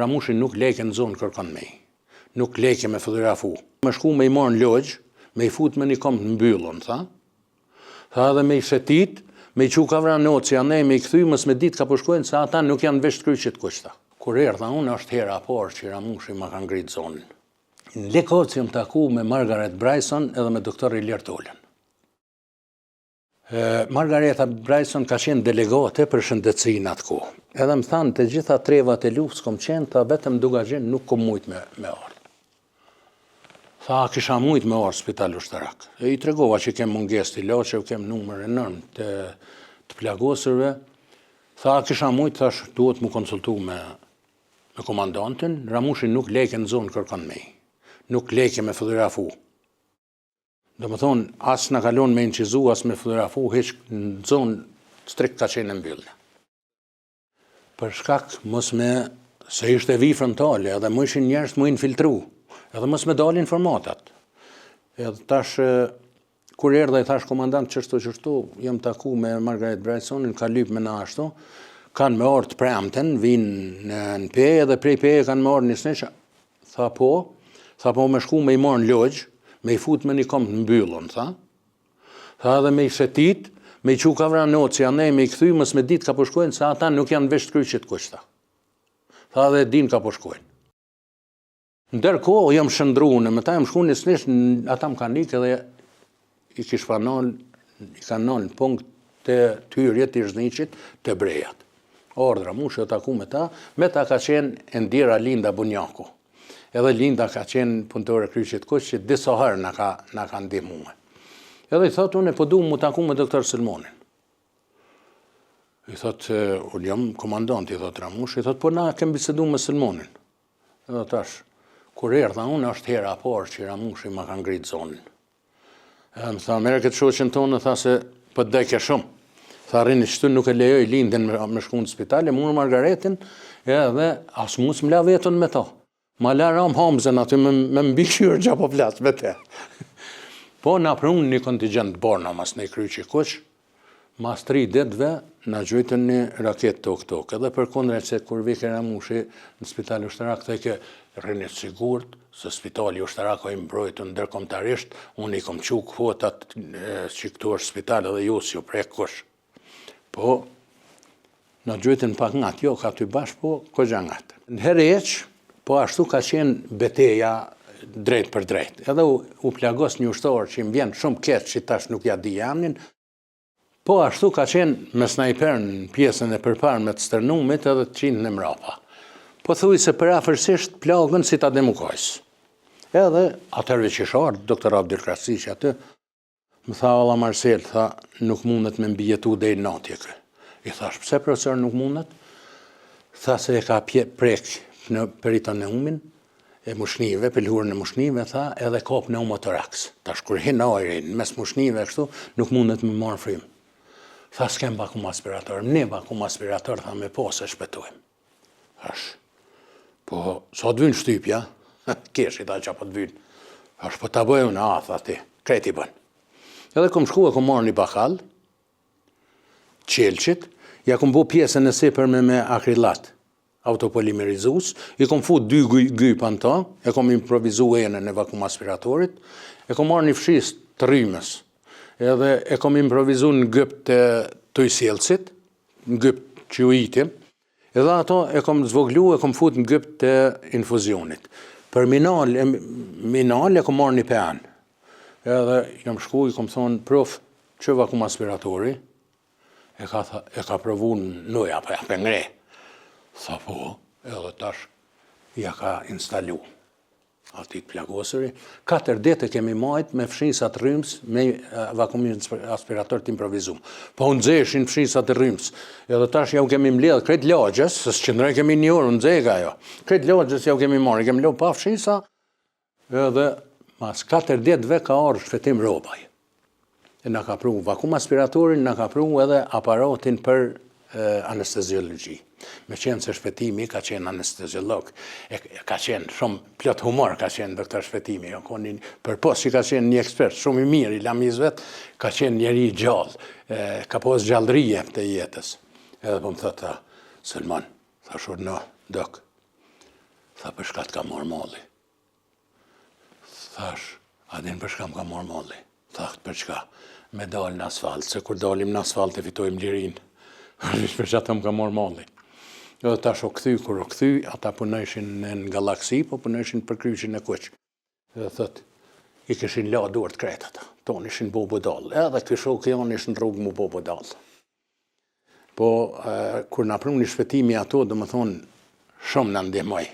Ramushi nuk lejke në zonë kërkon me hi. Nuk lejke me fotografu. Me shku me i marrë në logjë, me i fut me një kom të mbyllun, tha. Tha edhe me i shetit, me i çu ka Vranoci, anej me i kthy, mos me ditë ka po shkojnë, se ata nuk janë veç të Kryqit Kuq, tha. Kur erdha unë, është hera e parë që Ramushi ma ka ngrit zonin. Në Lekovc jam taku me Margaret Bryson edhe me doktor Ilir Tolën. Margareta Bryson ka qenë delegate për shëndetësinë atë kohë. Edhe më thanë të gjitha trevat e luftës kom qenë, tha vetëm Dukagjin nuk kom mujt me, me ardhë. Tha, kisha mujt me ardhë spital ushtarak. E i tregova që kem mungesë të ilaçeve, kem numër enorm të, të plagosurve. Tha, kisha mujt, thash, duhet mu konsultu me, me komandantin, Ramushi nuk lejke në zonë kërkon me hi. Nuk lejke me fotografu. Domethonë, as na ka lon me inçizu, as me fotografu, hiç në zonë strikt ka qenë e mbyllë. Për shkak mos me, se ishte vijë frontale, edhe mujshin njerëz mu infiltru, edhe mos me dalë informatat. Edhe tash, kur erdha i thash komandant qështu qështu, jam taku me Margaret Brysonin, ka lyp me na ashtu, kanë me ardhë të premten, vinë në, në Pejë, edhe prej Peje kanë me ardhë një snish, Tha po, tha po me shku me i marrë në logjë, me i fut me një kom të mbyllun, tha. Tha edhe me i shetit, me i çu ka Vranoci, anej me i kthy, mos me ditë ka po shkojnë, se ata nuk janë veç të Kryqit Kuq, tha. Tha edhe e din ka po shkojnë. Ndërkohë, jam shëndru unë, me ta jam shku një snish, ata më kanë ikë edhe i kish pa nalë, i kanë nalë në punkt të hyrje të Izhniqit të Brejat. Ardhë Ramushi u taku me ta, me ta ka qenë e ndjera Linda Bunjaku. Edhe Linda ka qenë punëtore e Kryqit Kuq që disa herë na ka, na ka ndihmue. Edhe i thotë, unë po du mu taku me doktor Selmonin. I thotë, unë jam komandant, i thotë Ramushi, i thotë, po na kem bisedu me Selmonin. Edhe tash, kur erdha unë, është hera e parë që Ramushi ma ka ngrit zonin. Edhe më tha, merre këtë shoqen tonë, tha se po të dojke shumë. Tha, rrini qëtu nuk e lejoj Lindën me, me shku në spital, e mur Margaretin, edhe as mu s'më la vetën me to. Ma la Ram Hamzën aty me, me mbikëqyrë që po flas me te. Po na prunë një kontingent borna mas në Kryqi Kuq, Mas tri ditëve na gjujtën një raketë tokë-tokë, edhe përkundër se kur vike Ramushi në spital ushtarak thojke rrini të sigurt se spitali ushtarak o i mbrojtun ndërkombëtarisht, unë i kom çu kvotat që këtu është spital edhe ju s'ju prek kush. Po na gjujtën pak ngat, jo ka ty bash, po kogja ngat. Në Hereq, po ashtu ka qenë beteja drejt për drejt. Edhe u, u plagos një ushtar që më vjen shumë keq që tash nuk ja di emnin, Po ashtu ka qenë me snajper në pjesën e përparme të sternumit edhe të qindën e mrapa. Pothuajse përafërsisht plagën si ta Demukajs. Edhe atëherë që ish ardhë doktor Abdyl Krasniqi aty, më tha valla Marsel, tha, nuk mundet me mbijetu deri në natje ky. I thash, pse profesor nuk mundet? Tha se e ka prek në peritoneumin e mushnive, pëlhurën e mushnive, tha, edhe ka pneumotoraks. Tash kur hin ajri në mes mushnive kështu, nuk mundet me marrë frymë. Tha, s'kem vakum aspirator, ne vakum aspirator, tha, me pas e shpëtojmë. Thash, po, sa të vynë shtypja? Keshi, tha, që po të vynë. Thash, po ta bëj unë, a, tha ti, krejt i bën. Edhe kom shku e kom marrë një bakall, qelqit, ja kom bo pjesën e sipërme me akrilat autopolimerizues, i kom fut dy gypa në to, e kom improvizu enën e vakum aspiratorit, e kom marrë një fshisë të rrymës, edhe e kom improvizu në gyp të të ujësjellësit, në gyp që ujitim, edhe ato e kom zvoglu e kom fut në gyp të infuzionit. Për mi nal, e, mi nal e kom marrë një pean. Edhe jam shku, i kom thonë, prof, që vakum aspiratori, e ka, tha, e ka provu në ujë, apo ja pe ngre. Tha po, edhe tash ja ka instalu atij të plagosuri. Katër ditë e kemi majt me fshisat rryms, me vakum aspirator të improvizum. Po u nxehshin fshisat e rryms. Edhe tash ja u kemi mbledh krejt lagjes, se s'qëndroj kemi një orë, u nxehka ajo. Krejt lagjes ja u kemi marrë, i kemi lënë pa fshisa, Edhe mas katër ditëve ka ardhur Shpëtim Robaj. E na ka pru vakum aspiratorin, na ka pru edhe aparatin për anesteziologji. Me qenë se Shpëtimi ka qenë anesteziolog, e ka qenë shumë plot humor, ka qenë doktor Shpëtimi, jo, konin, përpos që ka qenë një ekspert shumë i mirë i lamisë vet, ka qenë njeri i gjallë, e, ka pas gjallërie të jetës. Edhe po më thotë, tha, Selman, thash urdhno, dok. Tha, për shka të ka marrë malli? Thash, a din për shka më ka marrë malli? Tha, për çka? Me dalë në asfalt, se kur dalim në asfalt e fitojmë lirinë. Për qato më ka marrë malli. Edhe tash o kthy, kur o kthy, ata punojshin në galaksi, po punojshin për kryqin e kuq. Edhe thot, i kishin la duart krejt ata, tonë ishin bo budall. Edhe ky shoku jonë ish në rrugë mu bo budall. Po, kur na pruni shpëtimi ato, domethonë, shumë na ndihmoi.